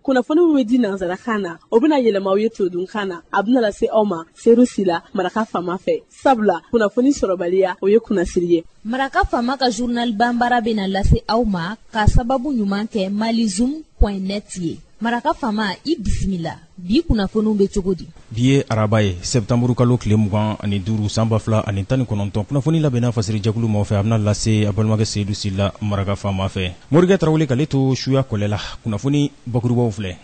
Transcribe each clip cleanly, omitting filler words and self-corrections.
Kunnafoni min bɛ di nansarakan na, o bɛna yɛlɛma aw ye todunkan na. A bɛna lase aw ma Seyidu Sila, Maraka Faama fɛ. Sabula kunnafoni sɔrɔbaliya, o ye kunnasiri ye. Maraka Faama ka journal banbara bɛna lase aw ma ka sababu ɲuman kɛ malizoom point net ye. Maraka Faama, i bisimila. Bi kunnafoniw bɛ cogo di? Bi ye araba ye, sɛptanburu kalo tile 25 san 2019. Kunnafoni labɛnna fasirijɛkulu maaw fɛ, a bɛna lase a balimakɛ Seyidu Sila, Maraka Faama fɛ. Morikɛ Tarawele k'ale to suya kɔlɛ la. Kunnafoni bakurubaw filɛ.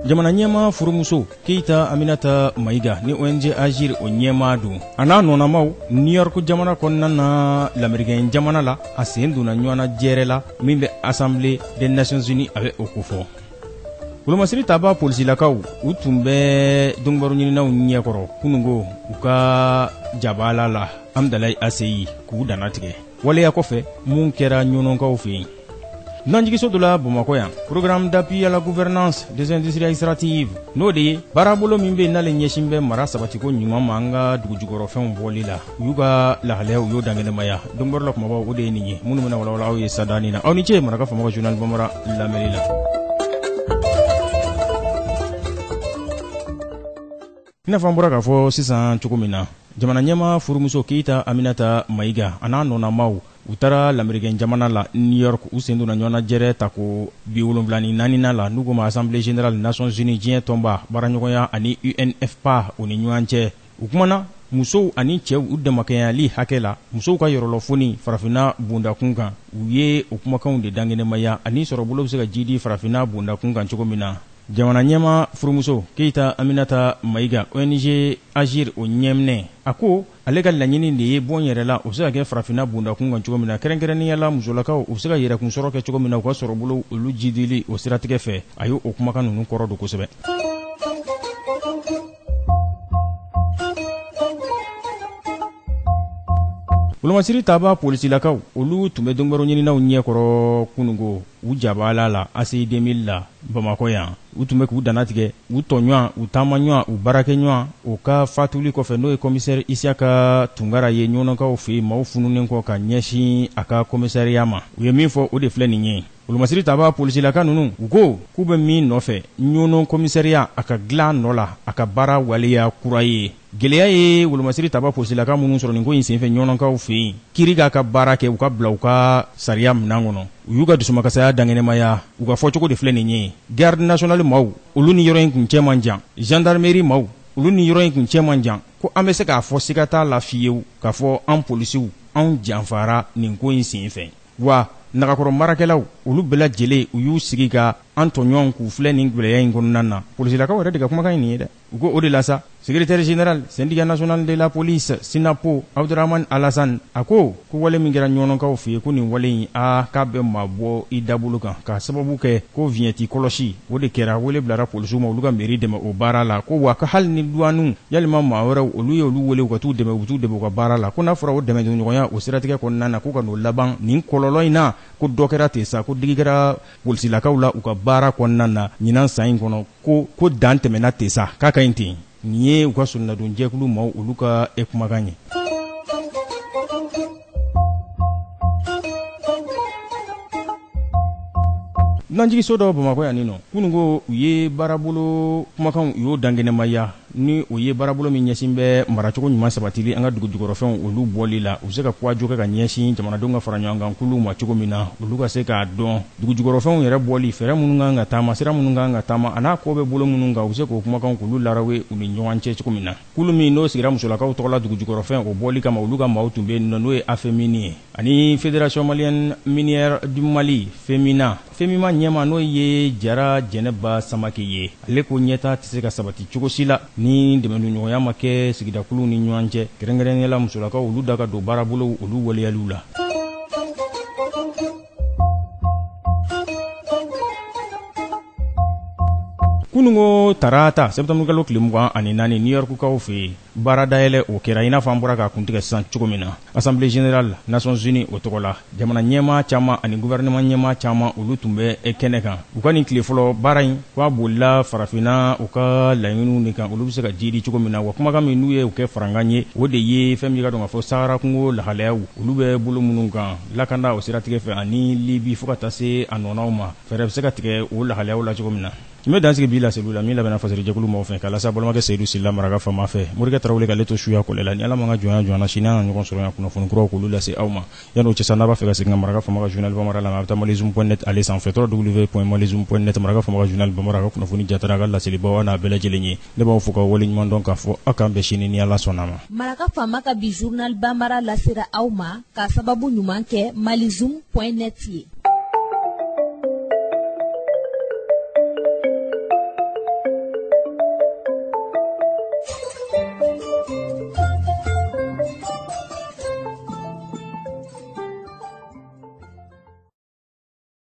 Jamana ɲɛmaa furumuso Keyita Aminata Mayiga ni ONG Agir o ɲɛmaa don, a n'a nɔnamaw New York jamana kɔnɔna na, Lamerikɛn jamana la, a sen donna ɲɔgɔnnajɛrɛ la min bɛ Assemblée des Nations Unies, a bɛ o kofɔ. Wolomasiri taba polisilakaw, u tun bɛ donkibaru ɲininaw ɲɛkɔrɔ kununko u ka jabala la Amdalayi ACI k'u dannatigɛ waleya kɔfɛ mun kɛra ɲɔnɔnkaw fɛ yen. Dunanjigiso dɔ la Bamakɔ yan, programme d'appui à la gouvernance des industries extractives, n'o de ye baarabolo min bɛ n'ale ɲɛsin bɛ mara sabatiko ɲuman ma an ka dugujukɔrɔfɛnw bɔli la, u y'u ka lahalaya u y'o dankɛnɛmaya. Donkibaru la kumabaw, o de ye nin ye minnu bɛna walawala aw ye sadani na. Aw ni ce Maraka Faama ka journal bambara lamɛnni la. I n'a fɔ an bɔra k'a fɔ sisan cogo min na, jamana ɲɛmaa furumuso Keyita Aminata Mayiga, a n'a nɔnamaw, u taara Lamerikɛn jamana la New York. U sen donna ɲɔgɔnnajɛrɛ tako 74nan la, n'u ko ma Assemblée générale Nations Unies, diɲɛ tɔnba baaraɲɔgɔnya ani UNFPA o ni ɲɔgɔn cɛ. U kumana musow ani cɛw u damakɛɲɛyali hakɛ la, musow ka yɔrɔlɔfoni farafinna bondakun kan. U ye o kumakanw de dankɛnɛmaya ani sɔrɔbolo bɛ se ka jidi farafinna bondakun kan cogo min na. Jamana ɲɛmaa furumuso Keyita Aminata Mayiga, ONG Agir o ɲɛminɛ, a ko ale ka laɲini de ye bɔ yɛrɛ la, o bɛ se ka kɛ farafinna bondakun kan cogo min na, kɛrɛnkɛrɛnnenya la musolakaw u bɛ se ka yɛrɛkunsɔrɔ kɛ cogo min na, u ka sɔrɔbolo olu jidili o siratigɛ fɛ. A y'o kumakan ninnu kɔrɔ don kosɛbɛ. Wolomasiri taba polisilakaw, olu tun bɛ donkibaru ɲininaw ɲɛkɔrɔ kununko u jabala la ACI 2000 la Bamakɔ yan. U tun bɛ k'u dannatigɛ u tɔɲɔgɔn, u taamaɲɔgɔn, u baarakɛɲɔgɔn o ka fatuli kɔfɛ, n'o ye commissaire Isiyaka Tunkara ye ɲɔnɔkaw fɛ yen, maaw fununen kɔ ka ɲɛsin a ka commissariat ma. U ye min fɔ, o de filɛ nin ye. Wolomasiri taba polisilaka ninnu, u ko k'u bɛ min nɔfɛ, ɲɔnɔ commissariat a ka dilan nɔ la, a ka baara waleya kura ye. Gɛlɛya ye wolomasiri taba polisilaka minnu sɔrɔ nin ko in senfɛ ɲɔnɔkaw fɛ yen, kiri k'a ka baara kɛ, u ka bila u ka sariya minɛn kɔnɔ. U y'u ka dusumakasaya dankɛnɛmaya. U ka fɔcogo de filɛ nin ye: garde nationale maaw, olu ni yɔrɔ in kun cɛ man jan, gendarmerie maaw, olu ni yɔrɔ in kun cɛ man jan, ko an bɛ se k'a fɔ siga t'a la fiyewu k'a fɔ an polisiw, anw janfara nin ko in senfɛ. Wa nagakɔrɔ marakɛlaw, olu bɛɛ lajɛlen, u y'u sigi ka an tɔɲɔgɔnw k'u filɛ nin gɛlɛya in kɔnɔna na. Polisilakaw yɛrɛ de ka kumakan ye nin ye dɛ. U ko o de la sa, secrétaire général syndicat national de la police SYNAPO Abdurahmane Alassane, a ko ko wale min kɛra ɲɔnɔkaw fɛ yen, ko nin wale in, a k'a bɛ maa bɔ i dabolo kan, k'a sababu kɛ ko vignette kɔlɔsi o de kɛra. Wele bilara polisiw ma, olu ka mairie dɛmɛ o baara la. Ko wa ko hali ni duwaniw yalima maa wɛrɛw, olu ye olu wele u ka t'u dɛmɛ, u bɛ t'u dɛmɛ u ka baara la. Ko n'a fɔra o dɛmɛɲɔgɔnya o siratigɛ kɔnɔna na, ko ka n'o laban nin kɔlɔlɔ in na, ko dɔ kɛra ten sa, ko digi kɛra polisilakaw la u ka baara kɔnɔna na ɲinan san in kɔnɔ, ko dan tɛmɛna ten sa, k'a ka ɲi ten. Nin ye u ka soronadonjɛkulu maaw olu ka kumakan ye. Dunanjiginso dɔ Bamakɔ yan nɔ, kununko u ye baarabolo kumakanw u y'o dankɛnɛmaya, ni o ye baarabolo min ɲɛsin bɛ maracogo ɲuman sabatili an ka dugujukɔrɔfɛnw olu bɔli la, u bɛ se ka kuwajo kɛ ka ɲɛsin jamanadenw ka faraɲɔgɔnkankuluw ma cogo min na, olu ka se k'a dɔn dugujukɔrɔfɛnw yɛrɛ bɔli fɛɛrɛ minnu kan ka taama, sira minnu kan ka taama, a n'a ko bɛ bolo minnu kan, u bɛ se k'o kumakanw k'olu larawe u ni ɲɔgɔn cɛ cogo min na. Kulu min n'o sigira musolakaw tɔgɔla dugujukɔrɔfɛn o bɔli kama, olu ka maaw tun bɛ yen nɔ, n'o ye AFEMINE ye ani Fédération malienne minière du Mali FEMINA. FEMIMA ɲɛmaa, n'o ye Jara Jɛnɛba Samake ye, ale ko ɲɛtaa tɛ se ka sabati cogo si la ni dɛmɛdonɲɔgɔnya ma kɛ sigidakuluw ni ɲɔgɔn cɛ, kɛrɛnkɛrɛnnenya la musolakaw olu da ka don baarabolow olu waleyaliw la. Kununko tarata sɛtanburukalo tile 24, New York kaw fɛ yen. Baara dayɛlɛ o kɛra i n'a fɔ an bɔra k'a kuntigɛ sisan cogo min na Assemblée générale Nations Unies o tɔgɔ la. Jamana ɲɛmaa caman ani gouvernement ɲɛmaa caman olu tun bɛ kɛnɛ kan. U ka nin tile fɔlɔ baara in k'a bolila farafinna u ka laɲiniw de kan, olu bɛ se ka jiidi cogo min na. Wa kumakan min n'u ye u kɛ farankan ye, o de ye fɛn min ka dɔn k'a fɔ Sahara kungo lahalayaw olu bɛ bolo minnu kan lakanda o siratigɛ fɛ ani Libi fo ka taa se a nɔnaw ma, fɛɛrɛ bɛ se ka tigɛ o lahalayaw la cogo min na. N bɛ dansigi bi laseliw la min labɛnna fasorijɛkulu maaw fɛ k'a lase balimakɛ Seyidu Sila maraka faama fɛ. Morikɛ Tarawele k'ale to suya kɔlɛ la. Ni Ala m'an ka jɔnya jɔ an na, sini an na ɲɔgɔn sɔrɔ yan kunnafoni kuraw k'olu lase aw ma. Yan'o cɛ sa, n'a b'a fɛ ka segin ka maraka faama ka journal bambara lamɛn, a bɛ taa malizoom.net ale sanfɛ, www.malizoom.net. Maraka faama ka journal bambara, a ka kunnafoni jatara, a ka laselibaw a n'a bɛɛ lajɛlen ye. Ne b'aw fo ka waleɲuman dɔn k'a fɔ aw k'an bɛn sini ni Ala sɔnna ma. Maraka faama ka bi journal bambara lasera aw ma k'a sababu ɲuman kɛ malizoom.net ye.